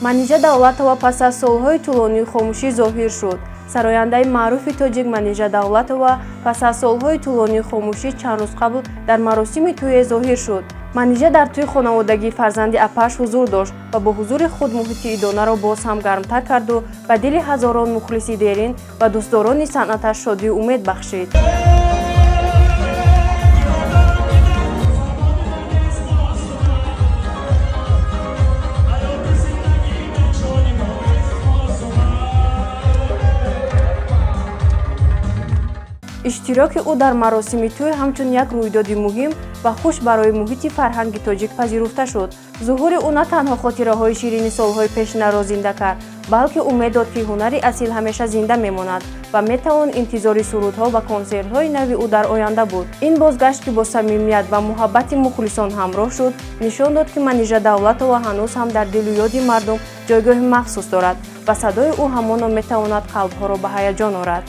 Манижа Давлатова пас аз солҳои тӯлонии хомӯшӣ зоҳир шуд. Сарояндаи маъруфи тоҷик Манижа Давлатова пас аз солҳои тӯлонии хомӯшӣ чанд рӯз қабл дар маросими тӯе зоҳир шуд. Манижа дар тӯи хонаводагии фарзанди апааш ҳузур дошт ва бо ҳузури худ муҳити идонаро боз ҳам гармтар карду ба дили ҳазорон мухлиси дерин ва дӯстдорони санъаташ шодию умед бахшид. Иштироки ӯ дар маросими тӯй ҳамчун як рӯйдоди муҳим ва хуш барои муҳити фарҳанги тоҷик пазируфта шуд. Зуҳури ӯ на танҳо хотираҳои ширини солҳои пешинаро зинда кард, балки умед дод, ки ҳунари асил ҳамеша зинда мемонад ва метавон интизори сурудҳо ва консертҳои нави ӯ дар оянда буд. Ин бозгашт, ки бо самимият ва муҳаббати мухлисон ҳамроҳ шуд, нишон дод, ки Манижа Давлатова ҳанӯз ҳам дар дилу ёди мардум ҷойгоҳи махсус дорад ва садои ӯ ҳамоно метавонад қалбҳоро ба ҳаяҷон орад.